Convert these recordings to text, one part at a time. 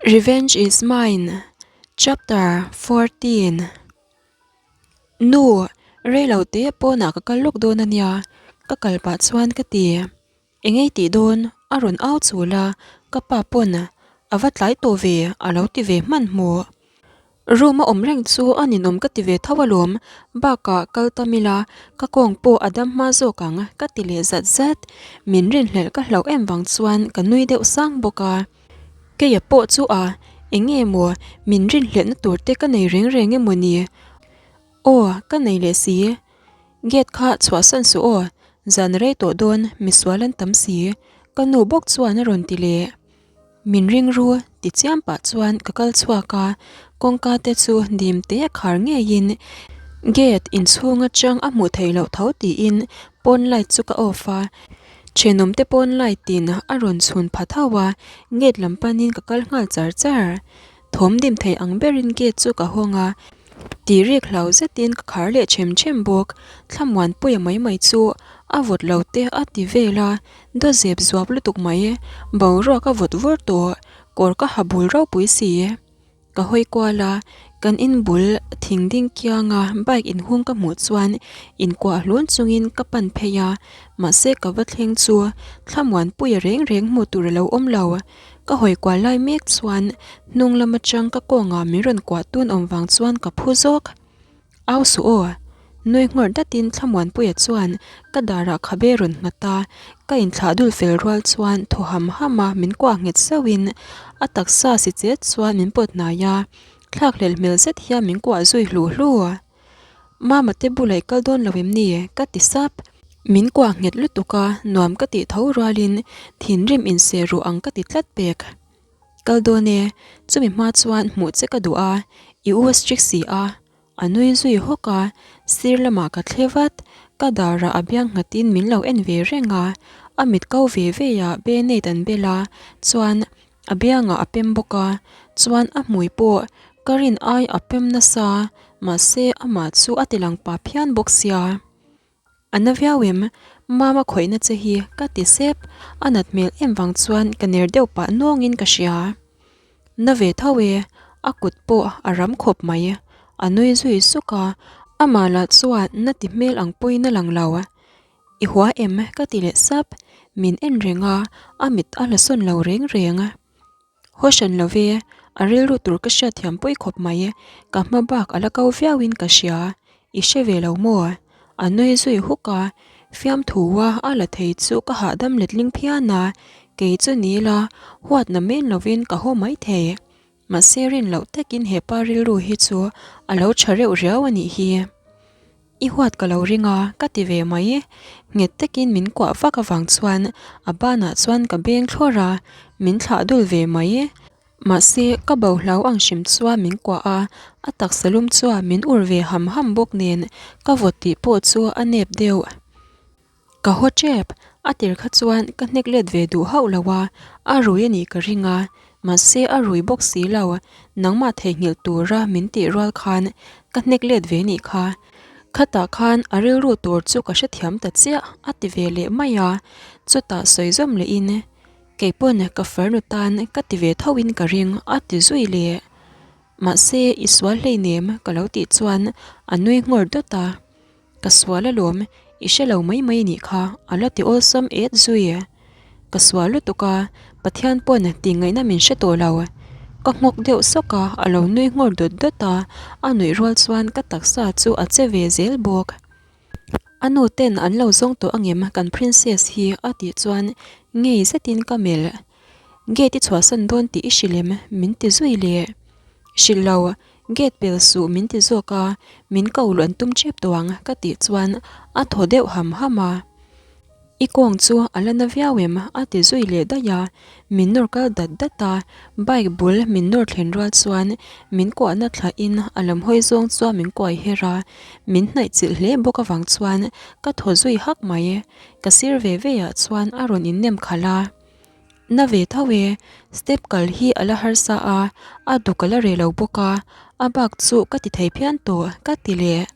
Revenge is mine Chapter 14 Nu, reilo te pawnah ka kal lawk dawn a nia, ka kal pah chuan ka ti. Engei tih dawn a rawn au chul a, ka pa pawn a va tlai tawh ve a lo ti ve hmanhmawh. Room a awm reng chu a ninawm ka ti ve tho alawm, bakah kal tam ila ka kawng pawh a dam hma zawk ang ka ti leh zat zat, min rinhlelh ka hlauh em vang chuan ka nui deuh sang bawk a. Keia pawh chu a, eng nge maw min rinhlelhna tur te ka nei reng reng emaw ni? Aw ka nei leh si, gate kha chhuahsan suh aw, zan rei tawh dawn misual an tam si, ka nu bawk chuan a rawn ti leh. Min ring ru ti chiam pah chuan ka kal chhuak a, kawngka te chu dim te khar ngeiin gate inchhung atang a hmuh theih loh tho tiin pawn light chu ka off a, thenawm te pawn light in a rawn chhun pha tho a, gate lam panin ka kal nghal char char. Thawm dim thei ang berin gate chu ka hawng a, tih rik hlau zetin ka khar leh them them bawk. Thlamuanpuia mai mai chu a vawt lo te a ti vel a, daw zep zuap lutuk mai, boruak a vawt vur tawh, kawr ka ha bul ropui si. Ka hawi kual a, kan in bul thing ding kianga bike inhung ka hmuh chuan inkuah hlun chungin ka pan phei a, mahse ka va thleng chu Thlamuanpuia reng reng hmuh tur a lo awm lo. Ka hawi kual lai mek chuan hnung lam atang ka kawngah min rawn kuah tun awm vang chuan ka phu zawk. Au suh aw! Nui nghawr datin Thlamuanpuia chuan ka darah khabe rawn nghat a, ka inthlah dul fel rual chuan thaw ham ham a min kuah nghet sauhin a taksa si chet chuan min pawt hnai a, thlakhlelh hmel zet hian min kuah zui hlu hlu. Mama te bulah i kal dawn lo em ni? ka ti sap. Min kuah nghet lutuk a, nuam ka tih tho rualin thinrim inseh ruh ang ka ti tlat pek. Kal dawn e, chumi hma chuan hmuh che ka duh a, i u a strict si a, a nui zui hawk a, sir lamah ka thle vat, ka darah a biang nghatin min lo en ve reng a, a mit ko ve ve a band-aid an bel a, chuan A biangah a pem bawk a, chuan a hmui pawh ka rin ai a pem nasa, mahse amah chu a ti lang pah phian bawk sia. A na viau em? Mama khawihna che hi ka ti sep, a nat hmel em vang chuan ka ner deuh pah nawngin ka hria. Na ve tho e, a kut pawh a ram khawp mai, a nui zui suk a, amah lah chuan na ti hmel ang pawhin a lang lo. I hua em? ka ti leh sap. Min en reng a, a mit a la sawn lo reng reng. Haw hran lo ve, a rilru tur ka hriat thiam pawi khawp mai. Ka hma bak a la ko viauin ka hria. I hre ve lo maw? A nui zui huk a, fiamthua a la thei chu ka hahdam letling phian a, kei chu ni la, huatna men lovin ka haw maithei. Mahse rin loh takin he pa rilru hi chu a lo tha reuh riau a nih hi. I huat ka lo ring a, ka ti ve mai. Nghet takin min kuah vak avang chuan a banah chuan ka beng thlawr a, min thlah dul ve mai. Mahse, ka bo hlau ang hrim chuan min kuah a, a taksa lum chuan min ur ve ham ham bawk nen ka vawt tih pawh chu a nep deuh. Ka haw tep, a tir kha chuan ka hnek let ve duh hauh lo a, a rui a nih ka ring a, mahse a rui bawk si lo, nangmah theihnghilh tura min tih rual khan ka hnek let ve nih kha. Khatah khan a rilru tur chu ka hrethiam ta chiah a ti ve leh mai a, chutah sawi zawm lehin keipawn ka farnu tan ka ti ve tho in ka ring a ti zui leh. Mahse i sual hleinem ka lo tih chuan a nui nghawr dawt a. Ka sual alawm, i hre lo mai mai nih kha, a la ti awlsam et zui. Ka sual lutuk a, Pathian pawn tih ngaihna min hre tawh lo. Ka nghawk deuh sawk a, a lo nui nghawr dawt dawt a, a nuih rual chuan ka taksa chu a che ve zel bawk. A nu ten an lo zawng tawh angem kan princess hi a tih chuan ngei zetin ka melh. Gate i chhuahsan dawn tih i hrilh em? Min ti zui leh. Hrilh lo, gate pel suh min ti zawk a, min ko luh an tum tep tawh ang ka tih chuan a thaw deuh ham ham a. I kawng chu a la na viau em? A ti zui leh daih a, min nawr kal dat dat a, bike bul min nawr thlen rual chuan min kuahna thlahin a lam hawi zawng chuan min kuai her a, min hnaih chilh hle bawk avang chuan ka thaw zui hak mai. Ka sir ve ve ah chuan a rawn innem khalh a. Na ve tho e, step kal hi a la harsa a, a duk a la reh lo bawk a, a bak chu ka ti thei phian tawh ka ti leh.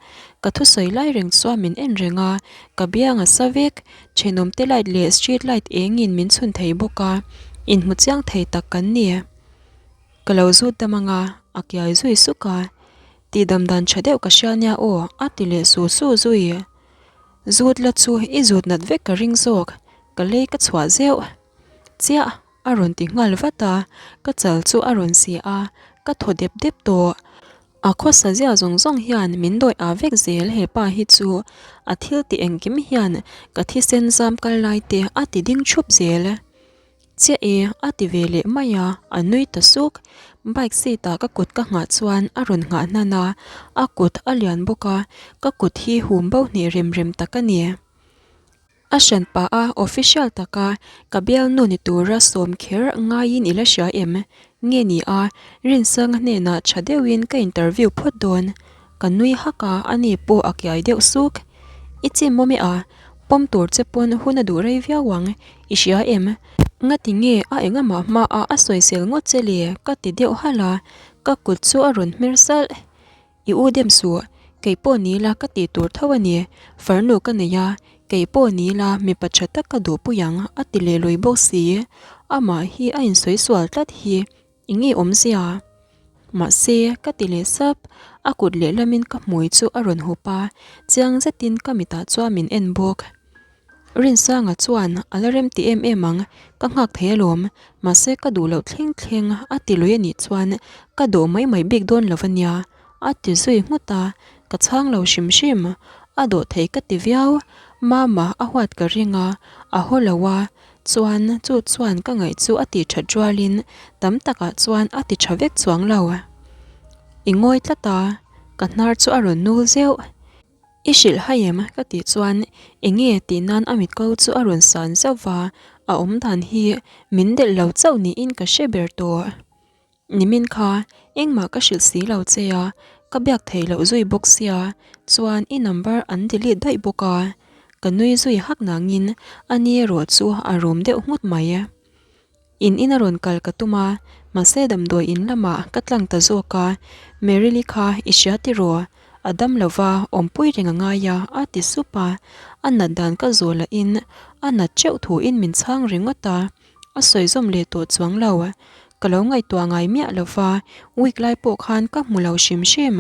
Ka thusawi lai reng chuan min en reng a, ka biang a sa vek, thenawm te light leh street light engin min chhun thei bawk a, inhmu chiang thei tak kan ni. Ka lo zut dam anga, a kiai zui suk a. Tihdam dan tha deuh ka hria nia aw, a ti leh su su zui. Zut la chu i zut nat vek ka ring zawk, ka lei ka chhuah zeuh chiah a rawn ti nghal vat a, ka chal chu a rawn si a, ka thaw dep dep tawh. A khawsa zia zawng zawng hian min dawih ah vek zel he pa hi chu a thil tih engkim hian ka thisen zam kal lai te a ti ding thup zel. Chiah e a ti ve leh mai a, a nui ta suk. Bike seat ah ka kut ka nghah chuan a rawn nghah hnan a, a kut a lian bawk a, ka kut hi hum bo hneh rem rem tak a ni. A hran pah a, official taka ka bialnu ni tura sawm kher ngaiin i la hria em? Nge ni a, Rinsanga hnenah tha deuhin ka interview phawt dawn. Ka nui hak a, ani pawh a kiai deuh suk. I chim awm e a, pawm tur che pawn hun a duh rei viau ang, i hria em? Ngati nge a engamah hmaah a sawisel ngawt che le? ka ti deuh halh a, ka kut chu a rawn hmer salh. I u dem suh, kei pawh ni la ka tih tur tho a ni, farnu ka nei a, kei pawh ni la mipa tha tak ka duhpui ang a ti leh lui bawk si, amah hi a insawi sual tlat hi eng nge awmzia? Mahse, ka ti leh sap, a kut lehlamin ka hmui chu a rawn hup a, chiang zetin ka mitah chuan min en bawk. Rinsanga chuan a la rem ti em em ang, ka nghak thei alawm, mahse ka duh loh thleng thleng a ti lui a nih chuan ka dawh mai mai bik dawn lo ania, a ti zui nghut a, ka chhang lo hrim hrim, a dawh thei ka ti viau, Mama a huat ka ring a, a haw lo a, chuan chu chuan ka ngaih chu a tih that rualin tam takah chuan a ti tha vek chuang lo. I ngawi tlat a, ka hnar chu a rawn nul zeuh. I hrilh hai em? ka tih chuan eng nge tih nan a mit ko chu a rawn san zauh va, a awm dan hi min delh lo chauh niin ka hre ber tawh. Nimin kha engmah ka hrilh si lo che a, ka biak thei loh zui bawk sia, chuan i number an delete daih bawk a, ka nui zui hak nangin a ni erawh chu a rum deuh nghut mai. In ina rawn kal ka tum a, mahse damdawi in lamah ka tlang ta zawk a, Merily kha i hria tiraw? A dam lo va, awmpui reng a ngai a, a ti sup a, a nat dan ka zawh lahin a nat teuh thuin min chhang ringawt a, a sawi zawm leh tawh chuang lo. Ka lo ngaihtuah ngai miah lo va, week lai pawh khan ka hmu lo hrim hrim.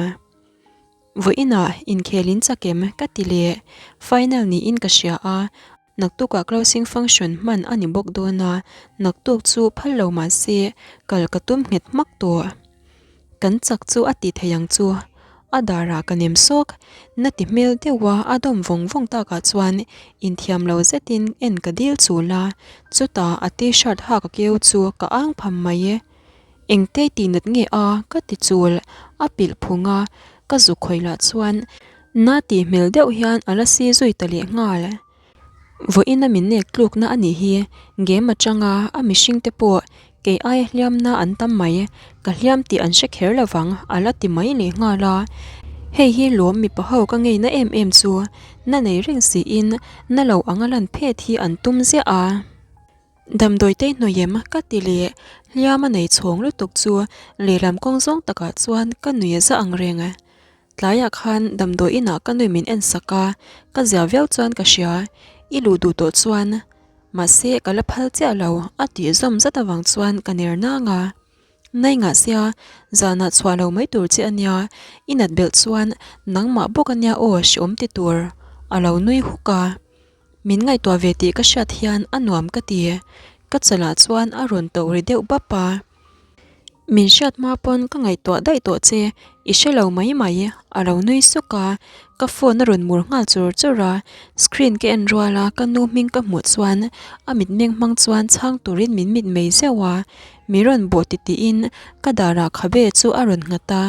Vawiinah inkhel in chak em? ka ti leh, final niin ka hria a, Naktukah closing function hman a ni bawk dawn a, naktuk chu phal lo mah se kal ka tum nghet hmak tawh. Kan chak chu a ti thei ang chu. A darah ka nem sawk. Na ti hmel deuh a a dawm vawng vawng takah chuan inthiam lo zetin en ka dil chul a, chutah a t-shirt hak a keu chu ka ang pham mai e. Engte tih nat nge a? ka ti chul. A pilh phung a, ka zuk khawih lah chuan na tih hmel deuh hian a la si zui ta leh nghal. Vawiin a min nek tlukna a nih hi, game atanga a mihring te pawh kei aia hliamna an tam mai, ka hliam tih an hre kher lovang a la ti mai leh nghal a. Hei hi lawm mipa ho ka ngeina em em chu, na nei reng siin na lo anga lan phet hi an tum ziah a. Damdawi te hnawih em? Ka ti leh, hliam a nei chhawng lutuk chu lehlam kawng zawng takah chuan ka nui a za ang reng. Tlaiah khan damdawi inah ka nui min en sak a, ka zia viau chuan ka hria, i luh duh tawh chuan mahse ka la phal chiah lo a tih zawm zat avang chuan ka ner nang a. Nai ngah sia, zanah chhuah lo mai tur che a nia, i nat belh chuan nangmah bawk a nia aw hreawm ti tur a lo nui huk a. Min ngaihtuah ve tih ka hriat hian a nuam ka ti. Ka chalah chuan a rawn toh ri deuh bap a. Min hriat hma pawn ka ngaihtuah daih tawh che, i hre lo mai mai, a lo nui suk a. Ka phone a rawn mur nghal chur chur a, screen ka en rual a ka nu hming ka hmuh chuan a mitmeng hmang chuan chhang turin min mitmei zeuh a. Mi rawn bawh titiin ka darah khabe chu a rawn nghat a,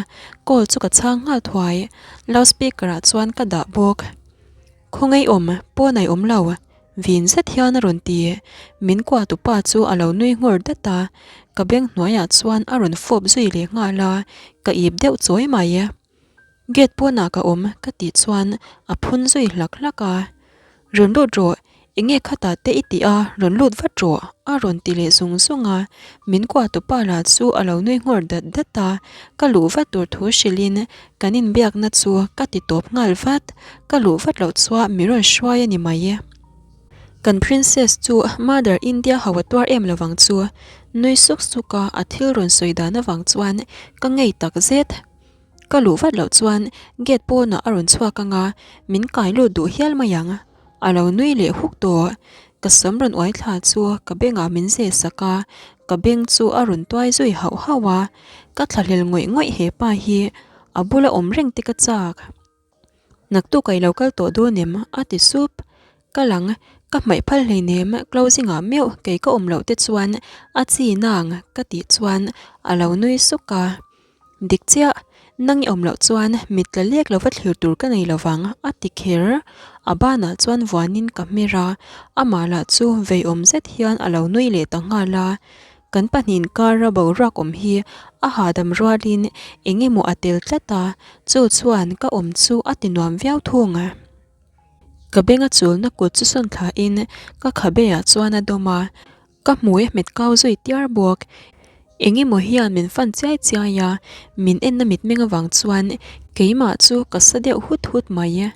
call chu ka chhang nghal thuai. Loudspeaker ah chuan ka dah bawk. Khawngaih awm, pawn ai awm lo, vin zet hian a rawn ti. Min kuah tu pa chu a lo nui nghawr dat a, ka beng hnuaiah chuan a rawn fawp zui leh nghal a, ka ip deuh chawi mai. Gate pawnah ka awm ka tih chuan a phun zui hlak hlak a, Rawn lut rawh, enge khatah te i tih a, rawn lut vat rawh a rawn ti leh zung zung a, min kuah tu pa lah chu a lo nui nghawr dat dat a, ka luh vat tur thu hrilhin kan inbiakna chu ka ti tawp nghal vat, ka luh vat loh chuan mi rawn hruai a ni mai. Kan princess chu Mother India ho a tuar em lovang chu. Nui suk suk a a thil rawn sawi dan avang chuan ka ngei tak zet. Ka luh vat loh chuan gate pawnah a rawn chhuak ang a, min kai lut duh hial mai ang. A lo nui leh huk tawh. Ka sam rawn uai thla chu ka bengah min zeh sak a, ka beng chu a rawn tuai zui hauh hauh a. Ka thlahlel ngawih ngawih he pa hi, a bula awm reng te ka chak. Naktuk a i lo kal tawh dawn em? a ti sup. Ka lang, ka hmaih phal hleinem closing ah meuh kei ka awm loh te chuan a chi nang ka tih chuan a lo nui suk a. Dik chiah, nang i awm loh chuan mit tla lek lova thlir tur ka nei lovang a ti kher. A banah chuan vuanin ka hmer a, amah lah chu veiawm zet hian a lo nui leh ta nghal a. Kan pahnihin kara boruak awm hi a hahdam rualin eng emaw a tel tlat a, chu chuan ka awm chu a ti nuam viau thung. Ka benga chulna kut chu sawn thlain ka khabeah chuan a dawm a, ka hmui a hmet kau zui tiar bawk. Eng emaw hian min fan chiai chiai a, min enna mitmeng avang chuan keimah chu ka sa deuh hut hut mai.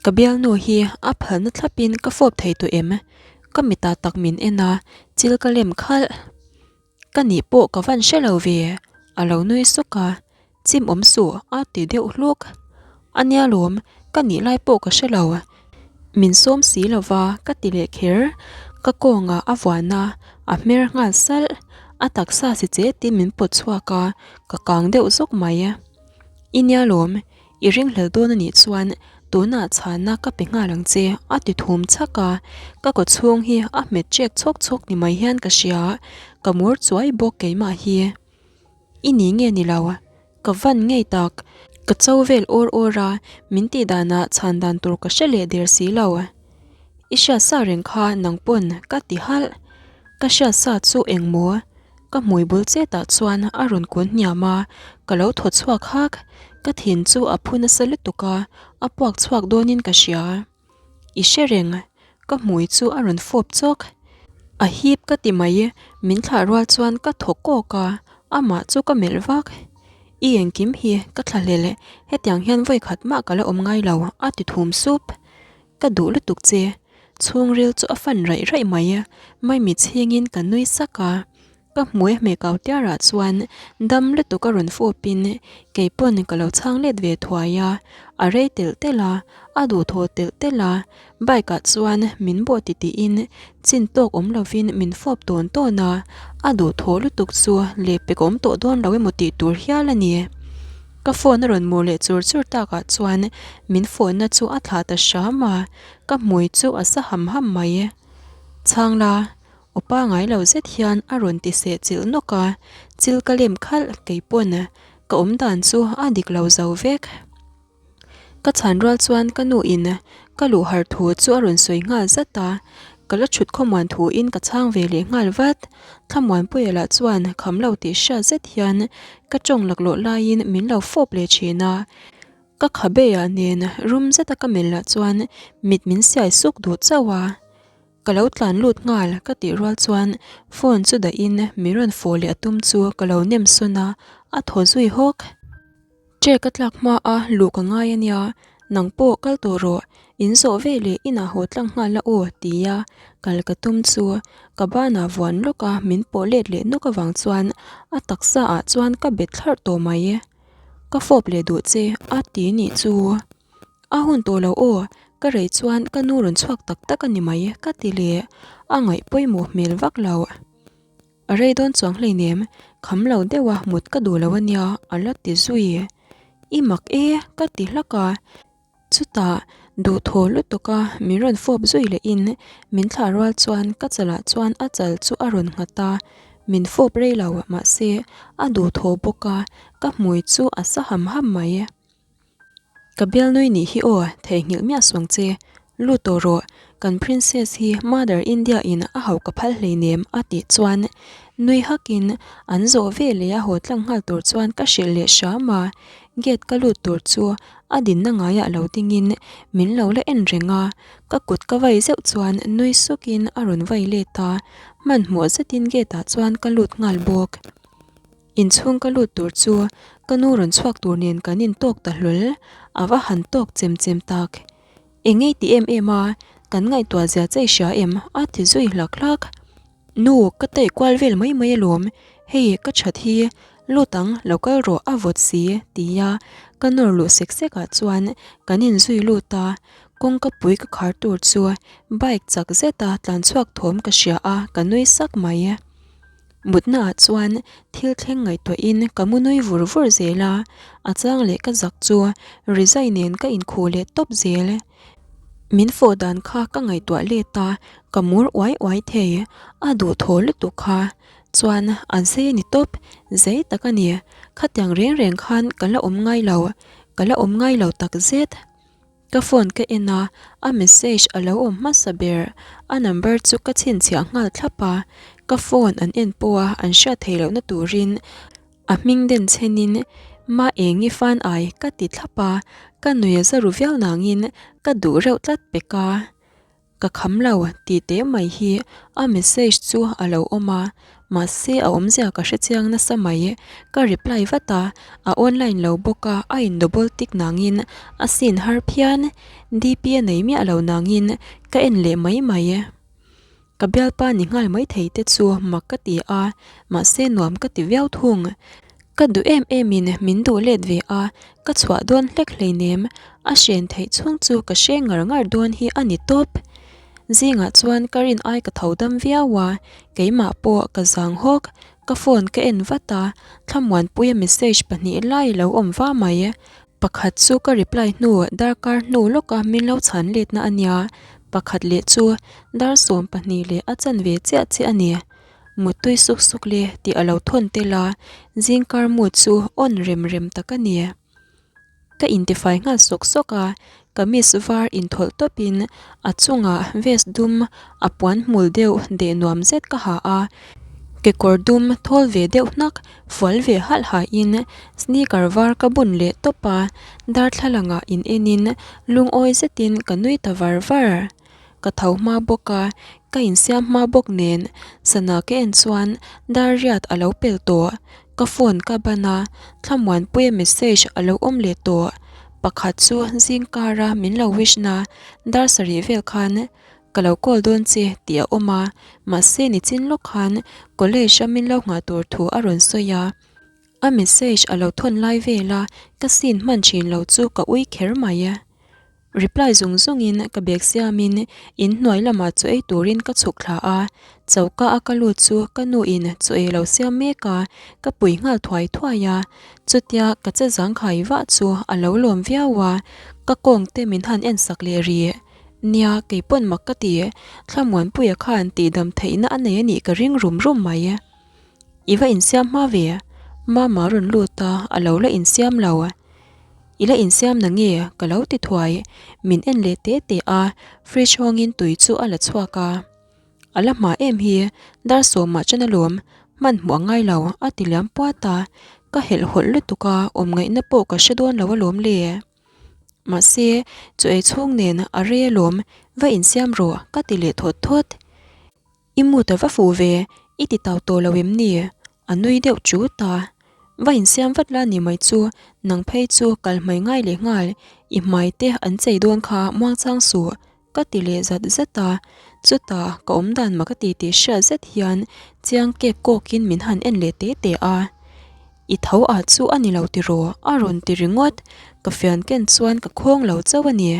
Ka bialnu hi a phalna thlapin ka fawp thei tawh em? Ka mitah tak min en a, chil ka lem khalh. Ka nih pawh ka van hre lo ve, a lo nui suk a, chim awm suh a ti deuh hluk. A nia lawm, ka nih lai pawh ka hre lo. Min sawm si lo va ka ti leh kher, ka kawngah a vuan a, a hmer nghal salh. A taksa si chetin min pawt chhuak a, ka kang deuh zawk mai. I nia lawm, I ringhlel dawn a nih chuan tunah chhanna ka pe nghal ang che a ti thum chhak a, ka kaw chhung hi a hmet chek chhawk chhawk ni mai hian ka hria, ka mur chuai bawk keimah hi. I ni nge ni lo, ka van ngei tak, ka cho vel awr awr a, min tih danah chhan dan tur ka hre leh der si lo. I hriat sa reng kha nang pawn ka ti halh, ka hriat sa chu eng maw? Ka hmui bul chetah chuan a rawn kun hniam a, ka lo thaw chhuak hak. Ka thin chu a phu nasa lutuk a, a puak chhuak dawnin ka hria. I hre reng, ka hmui chu a rawn fawp chawk. A hip ka ti mai, min thlah rual chuan ka thaw kawk a, amah chu ka melh vak. I engkim hi ka thlahlel, hetiang hian vawikhat mah ka la awm ngai lo, a ti thum sup. Ka duh lutuk che. Chhungril chu a fan raih raih mai. Maimi chhingin ka nui sak a. Ka hmui a hmeh kau tiarah chuan dam lutuk a rawn fawpin kei pawn ka lo chhang let ve thuai a. A rei telh telh a, a duhthawh telh telh a. Bike ah chuan min bawh titihin chin tawk awm lovin min fawp tawn tawn a. A duhthawh lutuk chu lehpek awm tawh dawn lo emaw tih tur hial a ni. Ka phone a rawn mur leh chur chur takah chuan min phone na chu a thlah ta hram a, ka hmui chu a sa ham ham mai. Chhang la, aw pangai lo zet hian a rawn ti seh chilh nawk a, chil ka lem khalh kei pawn ka awm dan chu a dik lo zo vek. Ka chhan rual chuan ka nu in ka luh har thu chu a rawn sawi nghal zat a, ka la thut khawmuan thu in ka chhang ve leh nghal vat. Thlamuanpuia lah chuan kham lo tih hriat zet hian ka tawng laklawh laiin min lo fawp leh thin a, ka khabeah nen rum zeta ka melh lah chuan mit min siai suk duh chauh a. Ka lo tlan lut nghal ka tih rual chuan phone chu dahin min rawn fawh leh a tum chu ka lo nem sawn a, a thaw zui hawk. Trek a tlak hma a luh ka ngai a nia, nang pawh kal tawh rawh, in zawh ve leh inah haw tlang nghal la aw ti a kal ka tum chu ka banah vuan lawk a min pawh let leh nawk avang chuan a taksa ah chuan ka bet thlarh tawh mai. Ka fawp leh duh che a ti nih chu. A hun tawh lo aw, ka rei chuan ka nu rawn chhuak tak tak a ni mai ka ti leh, a ngaih pawimawh hmel vak lo. A rei dawn chuang hleinem, kham lo deuh a mut ka duh lo a nia a la ti zui. I mak e ka ti hlak a, chutah duhthaw lutuk a min rawn fawp zui lehin min thlah rual chuan ka chalah chuan a chal chu a rawn nghat a, min fawp rei lo mahse a duhthaw bawk a ka hmui chu a sa ham ham mai. Ka bialnui nih hi aw, theihnghilh miah suang che. Lut tawh rawh, kan princess hi Mother India in a hauh ka phal hleinem a tih chuan nui hakin an zawh ve leh a haw tlang nghal tur chuan ka hrilh leh hram a, gate ka lut tur chu a dinna ngaiah lo dingin min lo la en reng a, ka kut ka vai zeuh chuan nui sukin a rawn vai let a, hmanhmawh zetin gate ah chuan ka lut nghal bawk. Inchhung ka lut tur chu ka nu rawn chhuak tur nen kan intawk ta hlawl, a va han tawk chem chem tak. Eng ngei ti em em a, Kan ngaihtuah zia che i hria em? A ti zui hlak hlak. Nu, ka taih kual vel mai mai alawm, hei ka that hi, lut ang, lo kal rawh a vawt si, tia ka nawr luh sek sek ah chuan kan inzui lut a, kawngka pui ka khar tur chu bike chak zeta tlan chhuak thawm ka hria a, ka nui sak mai. Mutna ah chuan thil thleng ngaihtuah in ka mu nui vur vur zel a, a chang leh ka zak chu rizai nen ka inkhuh leh tawp zel. Min fawh dan kha ka ngaihtuah let a, ka mur uai uai thei, a duhthawh lutuk kha. Chuan a zei a ni tawp, zei tak a ni. Khatiang reng reng khan ka la awm ngai lo, ka la awm ngai lo tak zet. Ka phone ka en a, a message a lo awm hmasa ber. A number chu ka chhinchhiah nghal thlap a, ka phone an en pawha an hriat theih lohna turin A hming den chhenin Ma Engi fan ai ka ti thlap a, ka nui a za ru viau nangin ka duh reuh tlat pek a. Ka kham lo tih teh mai hi a message chu a lo awm a, mahse a awmzia ka hre chiang nasa mai. Ka reply vat a, a online lo bawk a, a in double tick nangin a scene har phian. DP a nei miah lo nangin ka en leh mai mai. Ka bialpa ni nghal mai thei te chu mak ka ti a, mahse nuam ka ti viau thung. Ka duh em em in min duh let ve a, ka chhuah dawn hlek hleinem, a hren theih chhung chu ka hre ngar ngar dawn hi a ni tawp. Zingah chuan ka rin ai ka tho dam viau a, keimah pawh ka zang hawk, ka phone ka en vat a, Thlamuanpuia message pahnih lai lo awm va mai. Pakhat chu ka reply hnu darkar hnu lawka min lo chhan letna a nia, pakhat leh chu dar 12 leh a chanve chiah chiah a ni. Muttui suk suk le tih a lo thawn tel a, zingkar mood chu on rem rem tak a ni. Ka intifai nghal sawk sawk a, kamis var inthawlh tawpin A chungah vest dum a puan hmul deuh deh nuam zet ka ha a, kekawr dum thawl ve deuh hnak fual ve halh hahin sneaker var ka bun leh tawp a, darthlalangah in enin lungawi zetin ka nui ta var var. Ka tho hma bawk a, ka insiam hma bawk nen sana ka en chuan dar riat a lo pel tawh. Ka phone ka ban a, Thlamuanpuia message a lo awm leh tawh. Pakhat chu zingkara min lo wish na dar sarih vel khan ka lo call dawn che tih a awm a, mahse nichin lawk khan college a min lo nghah tur thu a rawn sawi a. A message a lo thawn lai vela ka scene hman thin lo chu ka ui kher mai. Reply zung zungin ka bag siamin in hnuai lamah chaw ei turin ka chhuk thla a, choka a ka lut chu ka nu in chaw ei lo siam mek a, ka pui nghal thuai thuai a, chutia ka che zangkhai vah chu a lo lawm viau a, ka kawng te min han en sak leh rih. Nia, keipawn mak ka ti, Thlamuanpuia khan tihdam theihna a nei a nih ka ring rum rum mai. I va insiam hma ve? Mama rawn lut a, a lo la insiam lo. I la insiam na nge? Ka lo ti thuai. Min en leh te te a, fridge hawngin tui chu a la chhuak a. A la hma em hi, dar sawmah chen alawm, hman hmuh a ngai lo, a ti liam puat a. Ka helh hawlh lutuk a, awm ngaihna pawh ka hre dawn lo alawm le. Mahse, chu ei chhung nen a rei alawm, va insiam rawh, ka ti leh thawt thawt. I mut a va fuh ve, i ti tau tawh lo em ni? A nui deuh chut a. Va insiam vat la ni mai chu, nang phei chu kal hmai ngai leh nghal, i hmai te an chei dawn kha muangchang suh, ka ti leh zat zat a. Chutah ka awm dan mak a ti tih hriat zet hian chiang kek kawkin min han en leh te te a. I tho ah chu a ni lo tiraw? A rawn ti ringawt, ka fian ken chuan ka khawng lo chauh a ni.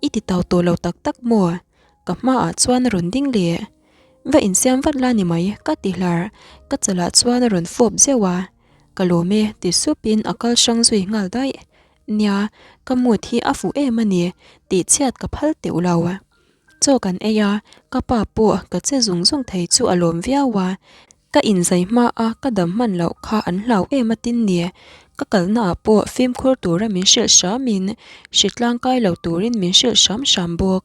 I ti tau tawh lo tak tak maw? Ka hmaah chuan a rawn ding leh. Va insiam vat la ni mai, ka ti hlar. Ka chalah chuan a rawn fawp zeuh a. Ka lawm e, ti supin a kal hrang zui nghal daih. Nia, ka mood hi a fuh em a ni, tih chhiat ka phal teuh lo. Chaw kan ei a, ka pa pawh ka che zung zung thei chu a lawm viau a. Ka inzai hma a ka dam hman loh kha an hlau em a tin ni. Ka kalna ah pawh fimkhur tura min hrilh hram in hritlang kai lo turin min hrilh hram hram bawk.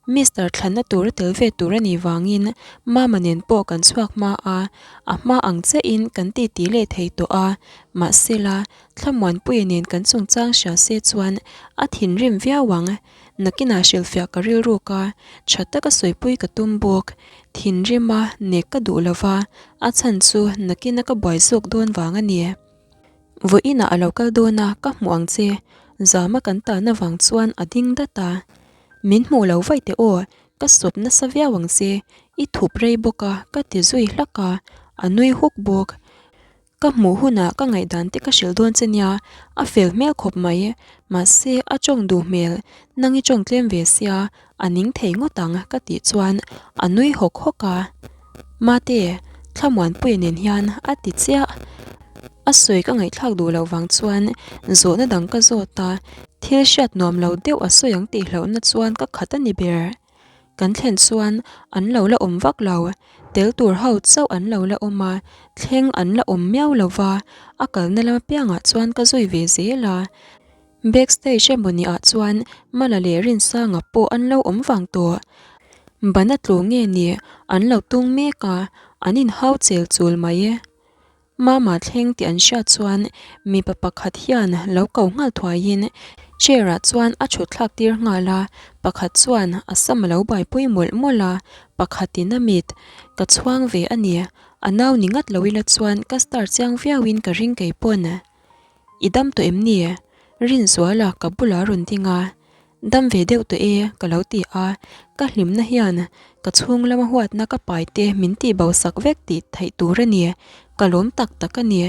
Mister thlanna tura tel ve tur a nih vangin Mama nen pawh kan chhuak hma a, a hma ang chiah in kan titi leh thei tawh a, mahsela Thlamuanpuia nen kan chungchang hria se chuan a thinrim viau ang. Nakinah hrilhfiah ka rilruk a, tha taka sawipui ka tum bawk. Thinrima nek ka duh lo va, a chhan chu nakina ka buai zawk dawn vang a ni. Vawiinah a lo kal dawn a, ka hmuh ang che. Zama kan tan avang chuan a ding dat a. Min hmuh lo vaih teh aw, ka sawp nasa viau ang che, i thup rei bawk a ka ti zui hlak a, a nui huk bawk. Ka hmuh hunah ka ngaihdan te ka hrilh dawn che nia, a fel hmel khawp mai, mahse a tawng duh hmel, nang i tawng tlem ve sia, a ning thei ngawt ang ka tih chuan a nui hawk hawk a. Mate, Thlamuanpuia nen hian a ti chiah. A sawi ka ngaihthlak duh loh vang chuan zawhna dang ka zawt a, thil hriat nuam lo deuh a sawi ang tih hlauhna chuan ka khat a ni ber. Kan thlen chuan an lo la awm vak lo, tel tur ho chauh an lo la awm a, thleng an la awm miau lo va, a kalna lam apiangah chuan ka zui ve zel a. Backstage emaw ni ah chuan Mala leh Rinsanga pawh an lo awm vang tawh. Bana tlu nge ni an lo tung mek a, an inhau chel chul mai. Mama thleng tih an hriat chuan mipa pakhat hian lo ko nghal thuaiin chair ah chuan a thut thlak tir nghal a, pakhat chuan a sam a lo buaipui mawlh mawlh a, pakhatin a mit ka chhuang ve a ni, a nau ni ngat lo ila chuan ka star chiang viauin ka ring kei pawn. I dam tawh em ni? Rinzuala ka bulah rawn ding a, Dam ve deuh tawh e ka lo ti a, ka hlimna hian ka chhung lama huatna ka pai te min tih bo sak vek tih theih tur a ni, ka lawm tak tak a ni,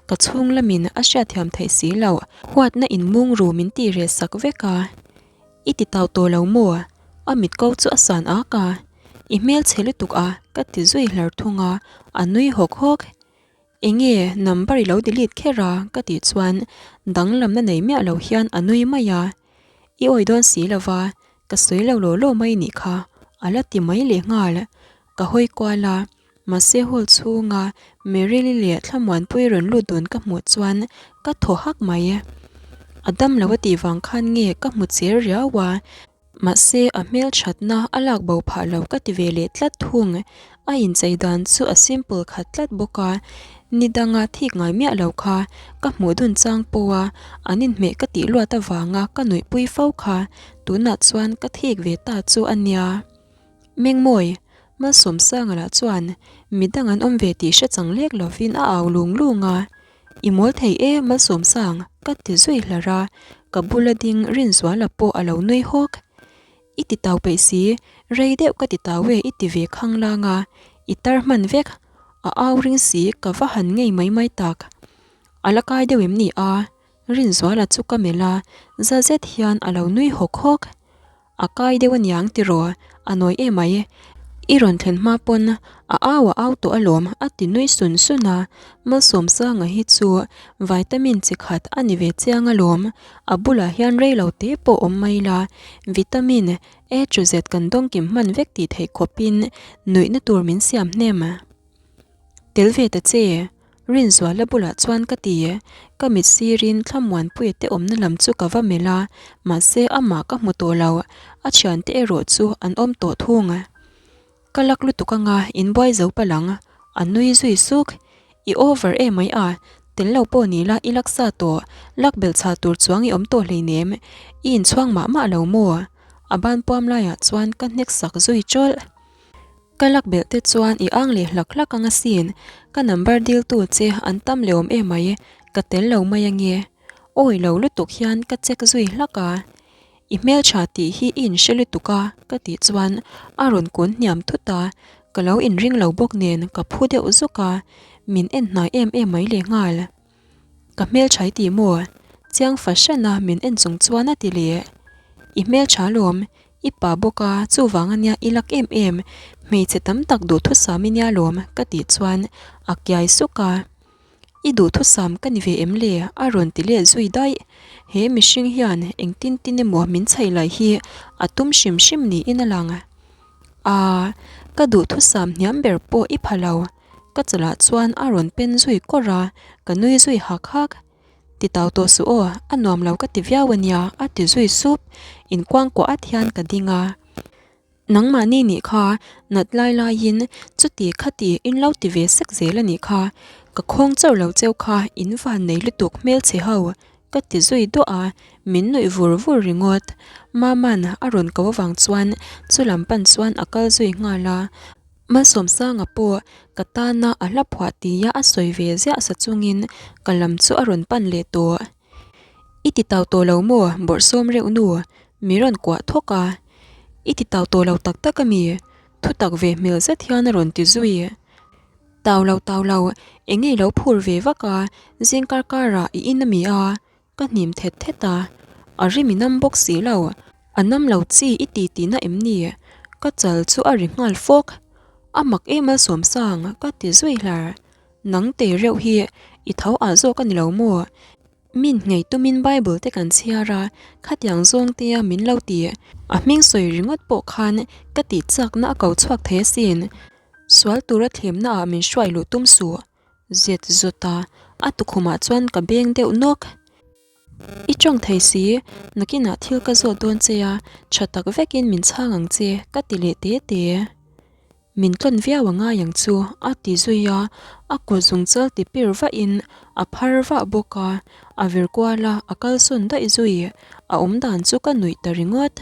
ka chhung lamin a hriatthiam theih si loh, huatna in mung ru min tih reh sak vek a, I ti tau tawh lo maw? A mit ko chu a san ak a, I hmelchhe lutuk a ka ti zui hlar thung a, a nui hawk hawk. Enge number i lo delete kher a? ka tih chuan danglamna nei miah lo hian a nui mai a, I awi dawn si lo va, ka sawi lo law law mai nih kha a la ti mai leh nghal. Ka hawi kual a, mahse hall chhunga Merily leh Thlamuanpui rawn lut dun ka hmuh chuan ka thaw hak mai. A dam lo a tih vang khan nge ka hmu cher riau a, Mahse, a hmelthatna a lak bo phah lo ka ti ve leh tlat thung. A inchei dan chu a simple khat tlat bawk a, ni danga thik ngai miah lo kha ka hmuh dun chang pawh a, an inhmeh ka tih luat avanga ka nuihpui fo kha tunah chuan ka thik ve ta chu a nia. Mengmawi, Malsawmsanga lah chuan midang an awm ve tih hre chang lek lovin a au lung lung a. I mawl thei e Malsawmsang, ka ti zui hlar a, ka bula ding Rinzuala pawh a lo nui hawk. I ti tau peih si, rei deuh ka ti tau e i ti ve khang lang a, i tar hman vek, a au ring si ka va han ngei mai mai tak. A la kai deuh em ni a? Rinzuala chu ka melh a, za zet hian a lo nui hawk hawk. A kai deuh aniang tiraw? A nawi em ai. I rawn thlen hma pawn a au a au tawh alawm a ti nui sun sun a, Malsawmsanga hi chu vitamin chi khat a ni ve chiang alawm. A bulah hian rei lo te pawh awm mai la, vitamin A to Z kan dawngkim hman vek tih theih khawpin nuihna tur min siam hnem. Tel ve ta che. Rinzuala bulah chuan ka ti. Ka mit sirin Thlamuanpuia te awmna lam chu ka va melh a, mahse amah ka hmu tawh lo, a thiante erawh chu an awm tawh thung. Ka lak lutuk anga inbuai zo palh ang, a nui zui suk. I over emai a, tel lo pawh ni la i laksa tawh, lak belh chhah tur chuang i awm tawh hleinem, i inchhuang mah mah lo maw? A ban puam laiah chuan ka hnek sak zui tawlh. Ka lak belh te chuan i ang leh hlak hlak ang asin, ka number dil tu che an tam leh awm emai, ka tel lo mai ange. Awi lo lutuk hian ka check zui hlak a, I hmeltha tih hi i inhre lutuk a ka tih chuan a rawn kun hniam thut a, ka lo inring lo bawk nen ka phu deuh zuk a, min en hnai em em mai lehnghal. Ka hmeltha i ti maw? Chiang fahran a min en chung chuan a ti leh. I hmeltha lawm, i pa bawk a, chuvang ania i lak em em, hmeichhe tam tak duhthusam i nia lawm ka tih chuan a kiai suk a. I duhthusam ka ni ve em le? a rawn ti leh zui daih. He mihring hian engtin tin emaw min chhaih lai hi a tum hrim hrim niin a lang. Aa, ka duhthusam hniam ber pawh i pha lo. Ka chalah chuan a rawn pen zui kawrh a, ka nui zui hak hak. Ti tau tawh suh aw, a nuam lo ka ti viau a nia, a ti zui sup. Inkuangkuah at hian ka ding a. Nangmahni nih kha nat lai laiin chuti khati in lo ti ve sek zel a nih kha, ka khawng chauh lo cheu kha in van nei lutuk hmelchhe ho, ka ti zui duah a, min nuih vur vur ringawt. Mama'n a rawn ko avang chuan chulam pan chuan a kal zui nghal a. Malsawmsanga pawh ka tana a hla phuah tia a sawi ve ziah sa chungin ka lam chu a rawn pan leh tawh. I ti tau tawh lo maw bawrhsawm reuh nu? Mi rawn kuah thawk a. I ti tau tawh lo tak tak a mi? Thutak ve hmel zet hian a rawn ti zui. Tau lo tau lo, eng nge i lo phur ve vak a, zing kar karah i in a mi a? Ka hnim thet thet a, a rim i nam bawk si lo, a nam lo chi i ti tihna em ni? Ka chal chu a ri nghal fawk. A mak em a Sawmsang, ka ti zui hlar. Nang te reuh hi i tho ah zawk a ni lo maw? Min nghei tumin Bible te kan chhiar a, khatiang zawng te a min lo ti. A hming sawi ringawt pawh khan ka tih chakna a ko chhuak thei asin. Sual tura thlemna ah min hruai luh tum suh. Zet zawt a, a tukhumah chuan ka beng deuh nawk. I tawng thei si, nakinah thil ka zawt dawn che a, tha tak vekin min chhang ang che, ka ti leh te te. Min tlawn viau a ngai ang chu, a ti zui a, a kut zungchal ti pir vahin a phar vah bawk a, a vir kual a, a kalsawn daih zui, a awmdan chu ka nuih ta ringawt.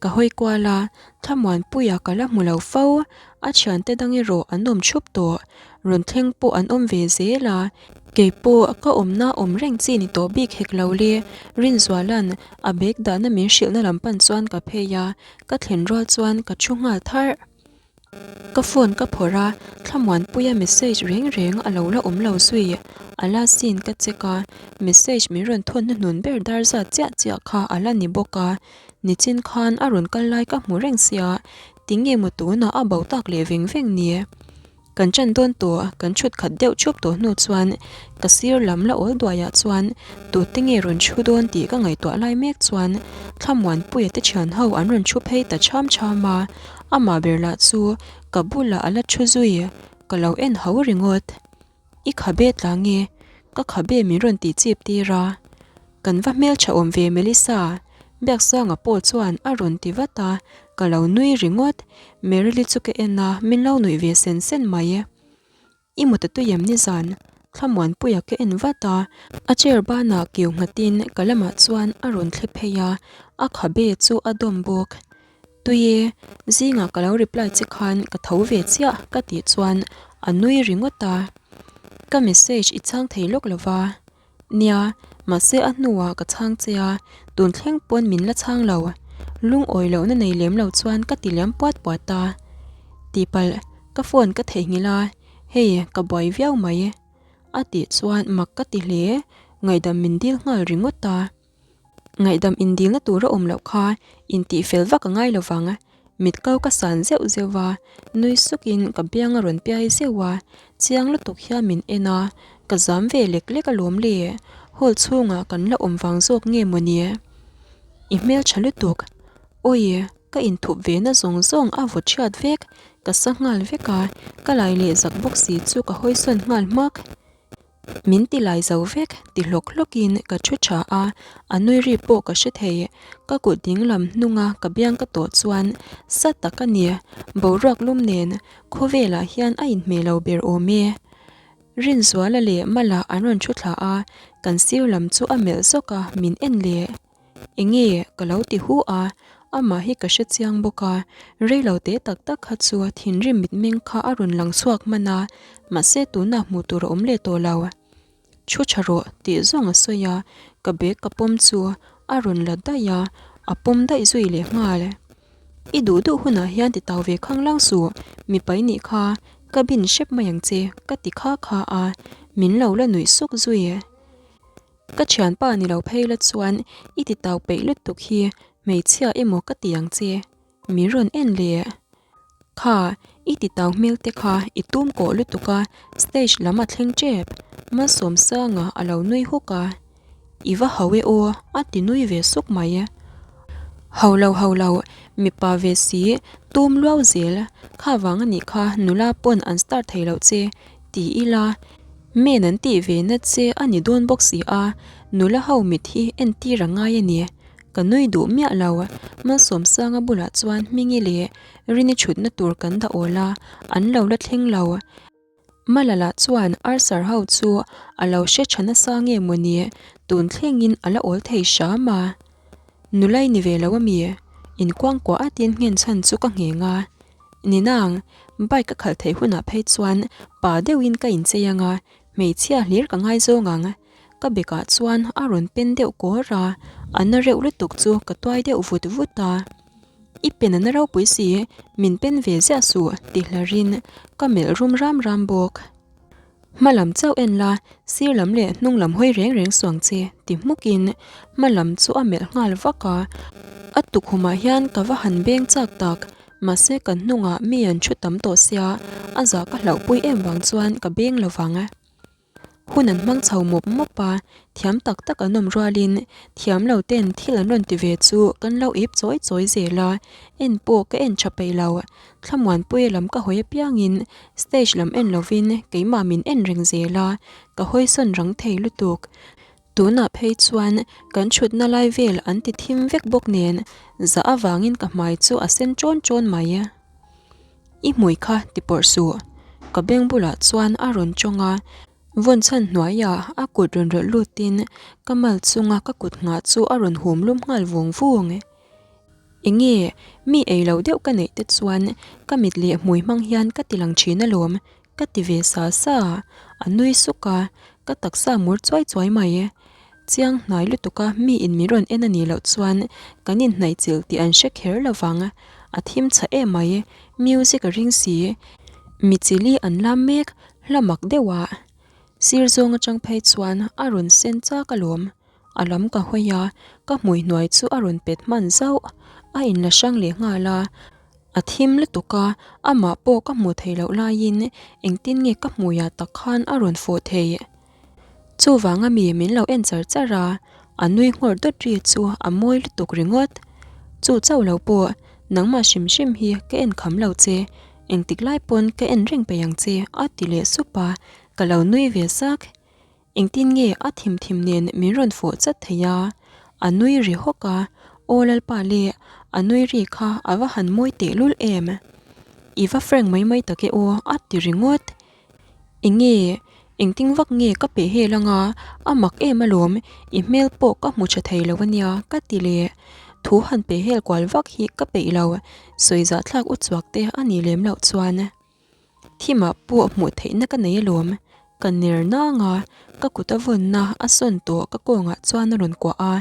Ka hawi kual a, Thlamuanpuia ka la hmu lo fo, a thiante dang erawh an awm thup tawh, rawn thleng pawh an awm ve zel a, keipawh ka awmna awm reng chi ni tawh bik hek lo le, Rinzuala'n a bag dahna min hrilhna lam pan chuan ka phei a, ka thlen rual chuan ka thu nghal tharh. Ka phone ka phawrh a, Thlamuanpuia message reng reng a lo la awm lo zui. A la scene ka check a, message min rawn thawn hnuhnun ber dar zat chiah chiah kha a la ni bawk a. Nichin khan a rawn kal lai ka hmu reng sia, tinge maw tunah a bo tak leh veng veng ni? Kan ṭan dawn tawh, kan ṭhut khat deuh ṭhup tawh hnu chuan ka sir lam la awl duaiah chuan tute nge rawn ṭhu dawn tih ka ngaihtuah lai mek chuan Thlamuanpuia te ṭhian ho an rawn ṭhu phei ta ṭham ṭham a, amah ber lah chu ka bulah a la ṭhu zui, ka lo en ho ringawt. I khabe tla nge? Ka khabe min rawn tih chip tir a. Kan va hmeltha awm ve Melissa? Biaksanga pawh chuan a rawn ti vat a, ka lo nui ringawt. Merily chu ka en a, min lo nuih ve sen sen mai. I mut a tui em nizan? Thlamuanpuia ka en vat a, a chair banah kiu nghatin ka lamah chuan a rawn thle phei a, a khabe chu a dawm bawk. Tui e, zingah ka lo reply che khan ka tho ve chiah ka tih chuan a nui ringawt a. Ka message i chhang thei lawk lo va. Nia, mahse a hnuah ka chhang che a, tun thleng pawn min la chhang lo. Lungawi lohna nei lem lo chuan ka ti liam puat puat a. Tihpalh, ka phone ka theihnghilh a, hei ka buai viau mai. A tih chuan mak ka ti hle, ngaihdam min dil nghal ringawt a. Ngaihdam indilna tur a awm loh kha intih fel vak a ngai lo vang. Mit kau ka san zeuh zeuh a, nui sukin ka biang a rawn piai zeuh a, chiang lutuk hian min en a, ka zam ve lek lek alawm le, hall chhungah kan la awm vang zawk nge mawni? I hmeltha lutuk. Awi, ka inthup ve na zawng zawng a vaw thiat vek, ka sa nghal vek a, ka lai leh zak bawk si chu ka hawisawn nghal hmak. Min ti lai zo vek ti hlawk hlawkin ka thu tha a, a nui ri pawh ka hre thei. Ka kut ding lam hnunga ka biang ka tawh chuan sa tak a ni, boruak lum nen khawvelah hian a inhmeh lo ber awm e. Rinzuala leh Mala an rawn thu thla a, kan sir lam chu a melh zawk a, min en leh. Enge ka lo ti hu a, amah hi ka hre chiang bawk a, reilo te tak tak kha chu thinrim mitmeng kha a rawn lang chhuak hman a, mahse tunah hmuh tur a awm leh tawh lo. Thu tha rawh tih zawng a sawi a, ka bag ka pawm chu a rawn la daih a, a pawm daih zui leh nghal. I duh duh hunah hian ti tau ve khang lang suh, mipa i nih kha, ka bin hrep mai ang che ka ti kha kha a, min lo la nuih suk zui. Ka thianpa ni lo phei la chuan i ti tau peih lutuk hi hmeichhia emaw ka ti ang che, min rawn en leh. Kha, i ti tau hmel te kha i tum kawh lutuk a, stage lam a thleng tep, Malsawmsanga a lo nui huk a. I va hau e aw, a ti nui ve suk mai. Hau lo hau lo, mipa ve si, tum luau zel, kha vang a nih kha nula pawn an start thei loh che, ti ila. Men an tih ve na che a ni dawn bawk si a, nula ho mit hi entir a ngai a ni. Ka nui duh miah lo. Malsawmsanga bulah chuan Hmingi leh Rini chhutna tur kan dah awl a, an lo la thleng lo. Malala chuan Arthur ho chu a lo hre tha nasa nge mawni, tun thlengin a la awl thei hram a. Nula i ni ve lo a mi? Inkuangkuah atin nghen chhan chu ka ngheng a. Ninang, bike ka khalh theih hunah phei chuan pa deuhin ka inchei ang a, hmeichhia hlir ka ngaizawng ang. Ka bekah chuan a rawn pen deuh kawr a, a na reuh lutuk chu ka tuai deuh vut vut a. I pen a na ropui si, min pen ve ziah suh ti hlarin ka melh rum ram ram bawk. Hma lam chauh en la, sir lam leh hnung lam hawi reng reng suang che ti hmukin hma lam chu a melh nghal vak a. A tukhumah hian ka va han beng chak tak, mahse kan hnungah mi an thu tam tawh sia, a zah ka hlauhpui em vang chuan ka beng lo vang. Hun an hmang chho mawp mawp a, thiam tak tak an awm rualin thiam lo ten thil an rawn ti ve chu kan lo ip chawi chawi zel a, en pawh ka en tha peih lo. Thlamuanpuia lam ka hawi apiangin stage lam en lovin keimah min en reng zel a, ka hawisawn rang thei lutuk. Tunah phei chuan kan thutna lai vel an ti thim vek bawk nen zah avangin ka hmai chu a sen ṭawn ṭawn mai. I hmui kha ti pawrh suh. Ka beng bulah chuan a rawn tawng a, vawn chhan hnuaiah a kut rawn rawlh lutin ka mal chunga ka kut nghah chu a rawn hum lum nghal vung vung. Enge mi ei lo deuh ka neih te chuan ka mit leh hmui hmang hian ka ti lang thin alawm Ka ti ve sa sa a, a nui suk a, ka taksa mur chuai chuai mai. Chiang hnai lutuk a mi in min rawn en a nih loh chuan kan inhnaih chilh tih an hre kher lo vang. A thim chha em mai, music a ring si. Mi chili an lam mek, hla mak deuh a. Sir zawng atang phei chuan a rawn sen chak alawm. A lam ka hawi a, ka hmui hnuai chu a rawn pet hman zauh. A inla hrang leh nghal a. A thim lutuk a, amah pawh ka hmuh theih loh laiin engtin nge ka hmuiah tak khan a rawn fawh theih. Chuvanga mi min lo en char char a, a nui nghawr dawt ri chu a mawi lutuk ringawt. Chu chauh lo pawh, nangmah hrim hrim hi ka en kham lo che, engtik lai pawn ka en reng peih ang che a ti leh sup a, ka lo nui ve sak. Engtin nge a thim thim nen min rawn fawh chat thei a? A nui ri hawk a, Aw Lalpa le, a nui ri kha a va han mawi tehlul em? I va frank mai mai tak e aw a ti ringawt. Enge, engtin vak nge ka peh hel anga, a mak em alawm, i hmel pawh ka hmu tha thei lo ania ka ti leh. Thu han peh hel kual vak hi ka peih lo, sawi zahthlak uchuak te a nih lem loh chuan. Thimah pawh hmuh theihna ka nei alawm. Ka ner nang a, ka kut a vawnna a sawn tawh ka kawngah chuan a rawn kuah a,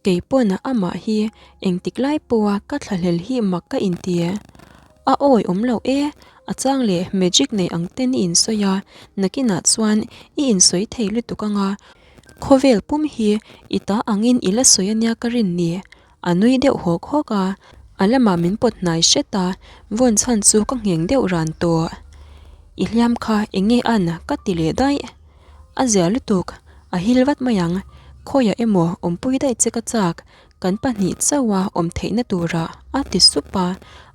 kei pawn amah hi engtik lai pawha ka thlahlel hi mak ka inti. A awi awm loh e, a chang leh magic nei ang ten i insawi a, nakinah chuan i insawi thei lutuk anga, khawvel pum hi i ta angin i la sawi ania ka rin ni. A nui deuh hawk hawk a, a lamah min pawt hnai hret a, vawn chhan chu ka ngheng deuh ran tawh. I hliam kha eng nge an ka ti leh daih. A zia lutuk, a hil vat mai ang, khawiah emaw awmpui daih che ka chak, kan pahnih chauha awm theihna turah a ti sup a,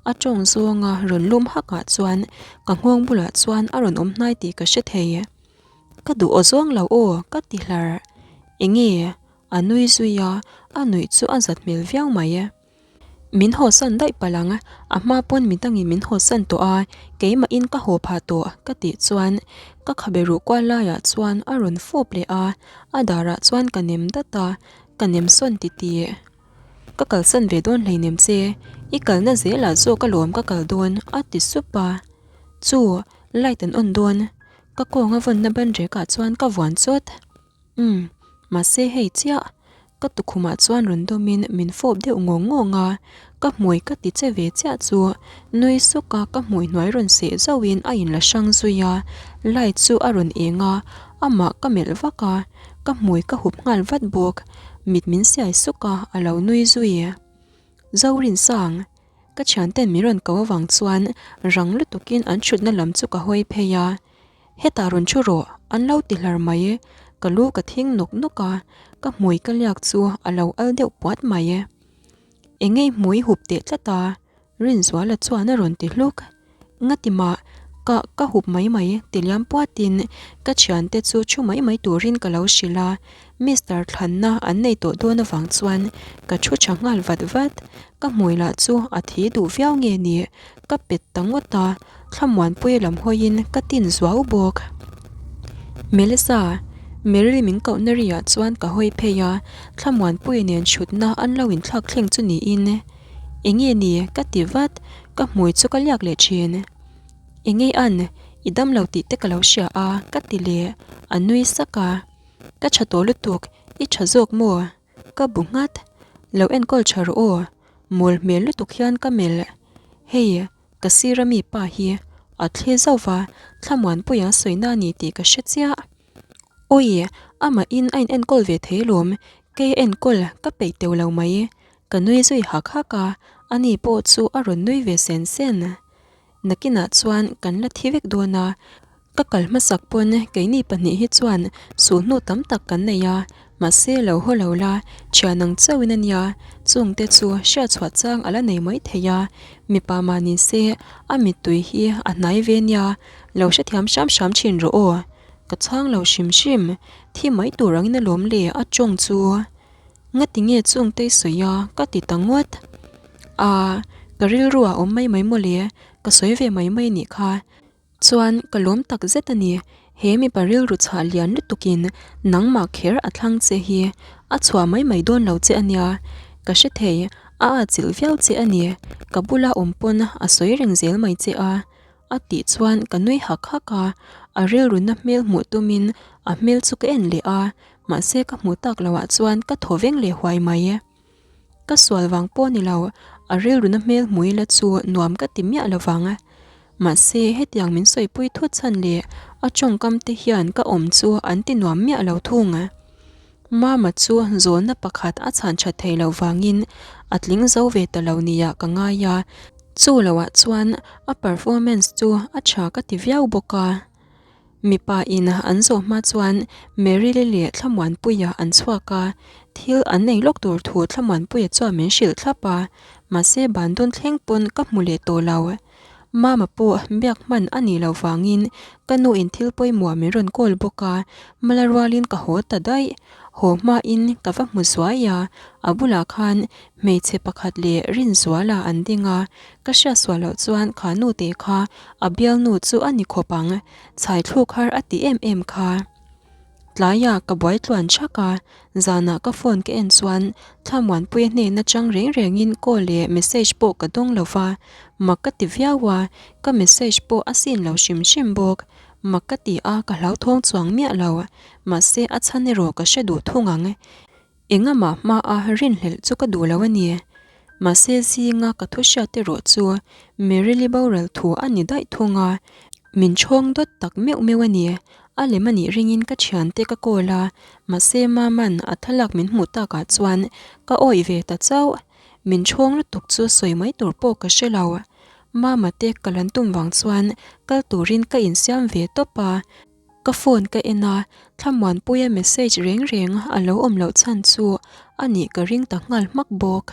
a tawng zawnga rawn lum hakah chuan ka nghawng bulah chuan a rawn awm hnai tih ka hre thei. Ka duh aw zawng lo aw ka ti hlar. Eng nge? A nui zui a, a nuih chu a zat hmel viau mai e. Min hawsan daih palh ang, a hma pawn midangin min hawsan tawh a, keimahin ka haw phah tawh ka tih chuan ka khabe ruh kual laiah chuan a rawn fawp leh a, a darah chuan ka nem dat a, ka nem sawn titih. Ka kalsan ve dawn hleinem che, i kalna zelah zawk alawm ka kal dawn a ti sup a. Chu, light an on dawn, ka kawnga vawnna banrekah chuan ka vuan chawt. Umm, mahse hei chiah, ka tukhumah chuan rawn dawmin min fawp deuh ngawng ngawng a, ka hmui ka ti che ve chiah chu nui suk a ka hmui hnuai rawn seh zauhin a inla hrang zui a, light chu a rawn eng a, amah ka melh vak a, ka hmui ka hup nghal vat bawk, mit min siai suk a, a lo nui zui. Zorinsang, ka thianten min rawn ko avang chuan rang lutukin an thutna lam chu ka hawi phei a. Hetah rawn thu rawh, an lo ti hlar mai. Ka lu ka thing nawk nawk a, ka hmui ka liak chu a lo al deuh puat mai. Engei hmui hup teh tlat a, Rinzuala chuan a rawn ti hluk. Ngati mah, ka ka hup mai mai ti liam puatin ka thiante chu thu mai mai turin ka lo hrilh a, Mister Thlanna an nei tawh dawn avang chuan ka thu tha nghal vat vat. Ka hmui lah chu a thi duh viau nge ni, ka pet ta ngawt a. Thlamuanpuia lam hawiin ka tin zuau bawk. Melissa, Meryl min kohna riah chuan ka hawi phei a, Thlamuanpuia nen thutna an lo inthlak thleng chu niin. Enge ni? ka ti vat, ka hmui chu ka liak leh thin. Enge an? I dam lo tih te ka lo hria a, ka ti leh, a nui sak a. Ka tha tawh lutuk, i tha zawk maw? Ka bu nghat. Lo enkawl tha rawh aw. Mawl hmel lutuk hian ka melh. Hei, ka sir a mi pa hi a thli zauh va, Thlamuanpuia sawina a ni tih ka hre chiah. Awi, amahin a inenkawl ve thei alawm, kei a enkawl ka peih teuh lo mai. Ka nui zui hak hak a, ani pawh chu a rawn nui ve sen sen. Nakinah chuan kan la thi vek dawn a, ka kal hmasak pawn keini pahnih hi chuan sulhnu tam tak kan nei a, mahse lo haw lo la, thian ang chauhin a nia, chungte chu hriatchhuah chang a la nei mai thei a, mipa mah ni se a mittui hi a hnai ve nia, lo hrethiam hram hram thin rawh aw. Ka chhang lo hrim hrim, thi mai tur angin alawm le a tawng chu. Ngati nge chungte i sawi a? Ka ti ta ngawt. Aa, ka rilru ah awm mai mai mawle, ka sawi ve mai mai nih kha. Chuan ka lawm tak zet a ni, he mipa rilru chhah lian lutukin nangmah kher a thlang che hi a chhuah mai mai dawn lo che a nia. Ka hre thei, a atchilh viau che a ni, ka bula awm pawn a sawi reng zel mai che a. A tih chuan ka nui hak hak a, a rilruna hmel hmuh tumin a hmel chu ka en leh a, mahse ka hmuh tak loh ah chuan ka thaw veng leh huai mai. Ka sual vang pawh ni lo, a rilruna hmel hmui la chu nuam ka ti miah lo vang. Mahse hetiang min sawipui thut chhan leh a tawngkam te hian ka awm chu an ti nuam miah lo thung. Mama chu zawlna pakhat a chhan that thei loh vangin a tling zo ve ta lo nia ka ngai a, chu loah chuan a performance chu a tha ka ti viau bawk a. Mipa in an zawh hma chuan Merily leh Thlamuanpuia an chhuak a, thil an nei lawk tur thu Thlamuanpuia chuan min hrilh thlap a, mahse ban dawn thleng pawn ka hmu leh tawh lo. Mama pawh biak hman a nih loh vangin ka nu in thil pawimawh min rawn call bawk a, mala rualin ka haw ta daih. Haw hmain ka va hmu zuai a, a bulah khan hmeichhe pakhat leh Rinzuala an ding a, ka hriatsuah loh chuan kha nu te kha a bialnu chu a ni khawp ang, chhai thluk har a ti em em kha. Tlaiah ka buai tluan thak a, zanah ka phone ka en chuan Thlamuanpuia hnen atang reng rengin call leh message pawh ka dawng lo va, mak ka ti viau a, ka message pawh a sin lo hrim hrim bawk. Mak ka ti a, ka hlauthawng chuang miah lo, mahse a chhan erawh ka hre duh thung ang. Engamah hmaa rinhlelh chu ka duh lo a ni. Mahse zinga ka thu hriat erawh chu Merily boral thu a ni daih thung a, min chhawng dawt tak meuh meuh a ni. A lem a nih ringin ka thiante ka call a, mahse Maman a thlalak min hmuh takah chuan ka awih ve ta chauh. Min chhawng lutuk chu sawi mai tur pawh ka hre lo. Mama te ka lan tum vang chuan kal turin ka insiam ve tawp a. Ka phone ka en a, Thlamuanpuia message reng reng a lo awm loh chhan chu a nih ka ring ta nghal hmak bawk.